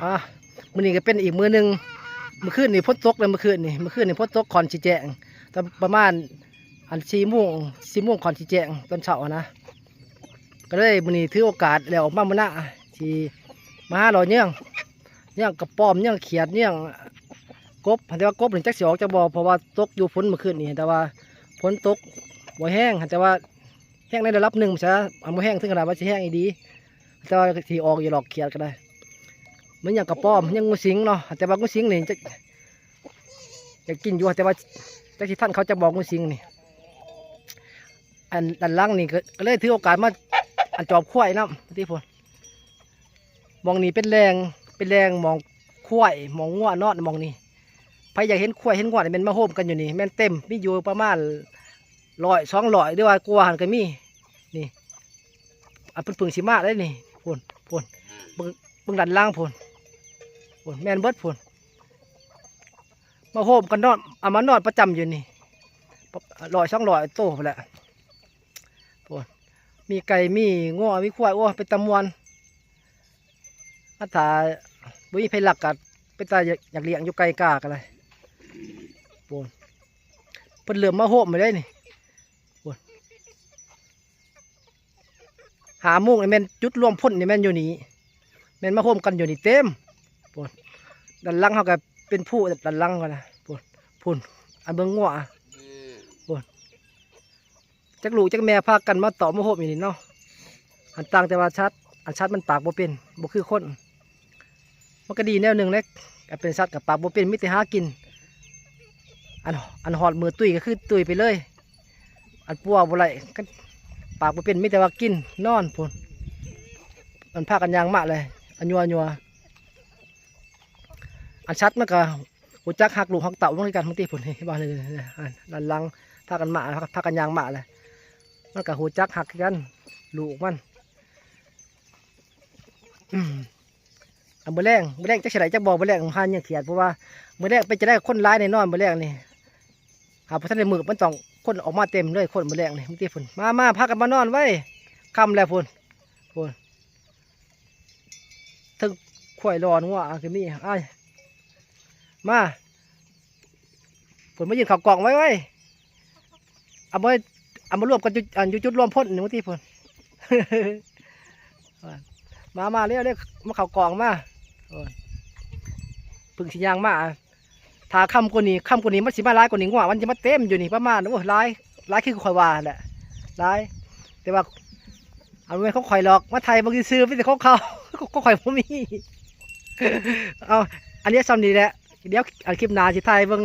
ອ່າ ມື້ນີ້ກໍເປັນອີກມື້ໜຶ່ງ. ມື້ຄືນນີ້ຝົນຕົກເດ້ ມື້ຄືນນີ້ ມື້ຄືນນີ້ຝົນຕົກຄ່ອນຊິແຈ້ງ ຕອນປະມານອັນ ສີ່ໂມງ ສີ່ໂມງຄ່ອນຊິແຈ້ງຕອນເຊົ້າຫັ້ນນະ. ກໍເລີຍມື້ນີ້ຖືໂອກາດແລ້ວອອກມາມື້ນາ ຊິມາຫາເລາະເຍືອງ ເຍືອງກະປ້ອມ ເຍືອງຂຽດ ເຍືອງກົບ. ແຕ່ວ່າກົບນີ້ຈັກຊິອອກຈັກບໍ່ ເພາະວ່າຕົກຢູ່ຝົນມື້ຄືນນີ້ ແຕ່ວ່າຝົນຕົກບໍ່ແຮງ ແຕ່ວ່າ ແຮງໃນລະດັບໜຶ່ງຊະ ມັນບໍ່ແຮງເຖິງຂະໜາດວ່າຊິແຮງອີ່ຫຼີ ແຕ່ວ່າຊິອອກຢູ່ດອກຂຽດກໍໄດ້. ມັນຫຍັງກະປ້ອມ ຫຍັງງູສິງເນາະ ແຕ່ວ່າງູສິງນີ້ຈະ ຢາກກິນຢູ່ ແຕ່ວ່າຈັກຊິທັນເຂົາຈັກບໍ່ ງູສິງນີ້. ອັນ ດ້ານຫຼັງນີ້ກໍ ກໍເລີຍຖືໂອກາດມາ ອັນ ຈອບຄວາຍນຳຕິພຸ້ນ. ໝ່ອງນີ້ເປັນແລ່ງ ເປັນແລ່ງໝ່ອງຄວາຍ ໝ່ອງງົວນອນໝ່ອງນີ້. ໃຜຢາກເຫັນຄວາຍເຫັນງົວນີ້ແມ່ນມາໂຮມກັນຢູ່ນີ້ ແມ່ນເຕັມ ມີຢູ່ປະມານຮ້ອຍ ສອງຮ້ອຍ ຫຼືວ່າກວ່າຫັ້ນກໍມີ. ນີ້ ອັນເພິ່ນເພິ່ງຊິມາເດ້ນີ້ ພຸ້ນ ພຸ້ນ ເບິ່ງ ເບິ່ງດ້ານຫຼັງພຸ້ນ ພຸ້ນ ແມ່ນເບິດພຸ້ນ ມາໂຮມກັນນອນ ເອົາມານອນປະຈຳຢູ່ນີ້ ຮ້ອຍ ສອງຮ້ອຍໂຕພຸ້ນແຫຼະ. ໂອ້ຍ ມີໄກ່ ມີງົວ ມີຄວາຍ ໂອ້ຍ ເປັນຕາມ່ວນ. ອັດຕາ ບໍ່ມີໃຜລັກກະເປັນຕາຢາກລ້ຽງຢູ່ ໄກ່ກາກະໄດ້. ໂອ້ຍ ເພິ່ນເລີ່ມມາໂຮມແລ້ວເດ້ນີ້. ໂອ້ຍ ຫ້າໂມງນີ້ແມ່ນຈຸດລວມພົນນີ້ແມ່ນຢູ່ນີ້ ແມ່ນມາໂຮມກັນຢູ່ນີ້ເຕັມ. ໂອ້ຍ ດ້ານຫຼັງເຮົາກໍເປັນພູ ດ້ານຫຼັງກໍນະ ໂອ້ຍ ພຸ້ນ ອັນເບິ່ງງົວ ໂອ້ຍ ຈັກລູກຈັກແມ່ພາກັນມາເຕາະມາໂຮມຢູ່ນີ້ເນາະ. ອັນຕ່າງແຕ່ວ່າສັດ ອັນສັດມັນປາກບໍ່ເປັນ ບໍ່ຄືຄົນ. ມັນກໍດີແນວໜຶ່ງເດ້ ຄັນເປັນສັດກໍປາກບໍ່ເປັນ ມີແຕ່ຫາກິນ ອັນ ອັນຮອດມື້ຕຸ້ຍກໍຄືຕຸ້ຍໄປເລີຍ ອັນປົວບໍ່ໄດ້ ຄັນປາກບໍ່ເປັນ ມີແຕ່ວ່າກິນນອນພຸ້ນ. ມັນພາກັນຍ່າງມາເລີຍ ອັນຍົວໆ ອັນສັດມັນກໍຮູ້ຈັກຮັກລູກຮັກເຕົ້າມັນຄືກັນ ບາງທີພຸ້ນ ເຫັນບໍ່ ນີ້ ນີ້ ນີ້ ອັນ ດ້ານຫຼັງພາກັນມາ ພາກັນຍ່າງມາເລີຍ ມັນກໍຮູ້ຈັກຮັກຄືກັນ ລູກມັນ. ອືມ ອ່າ ມື້ແລງ ມື້ແລງຈັກຊິໄດ້ຈັກບໍ່ ມື້ແລງຫາເຫຍື່ອຂຽດ ເພາະວ່າມື້ແລງເປັນຈັ່ງໃດ ຄົນຫຼາຍແນ່ນອນມື້ແລງນີ້. ຫາບໍ່ທັນໄດ້ມືດ ມັນຕ້ອງຄົນອອກມາເຕັມເລີຍ ຄົນມື້ແລງນີ້ ບາງທີພຸ້ນ ມາ ມາ ພາກັນມານອນໄວ ຄ່ຳແລ້ວພຸ້ນ ພຸ້ນ ເຖິງຄວາຍລ້ອນງົວກໍມີ ອ້າຍ ມາ ເພິ່ນມາຍື່ນເຂົ້າກ່ອງໄວໆ ເອົາມາ ເອົາມາລວມກັນຢູ່ ອັນ ຢູ່ຈຸດລວມພົນນີ້ ບາງທີພຸ້ນ ມາ ມາເລັວໆ ມາເຂົ້າກ່ອງມາ. ໂອ້ຍ ເພິ່ງຊິຍ່າງມາ ຖ້າຄ່ຳກວ່ານີ້ ຄ່ຳກວ່ານີ້ມັນຊິມາຫຼາຍກວ່ານີ້ ງົວມັນຊິມາເຕັມຢູ່ນີ້ ປະມານ ໂອ້ຍ ຫຼາຍ ຫຼາຍຄືຂ້ອຍວ່າຫັ້ນແຫຼະ ຫຼາຍ ແຕ່ວ່າ ອັນ ບໍ່ແມ່ນຂອງຂ້ອຍດອກ ມາຖ່າຍເບິ່ງຊື່ໆ ມີແຕ່ຂອງເຂົາ ຂອງຂ້ອຍບໍ່ມີ. ເອົາ ອັນນີ້ສ່ຳນີ້ແຫຼະ ດຽວ ອັນ ຄລິບໜ້າຊິຖ່າຍເບິ່ງ.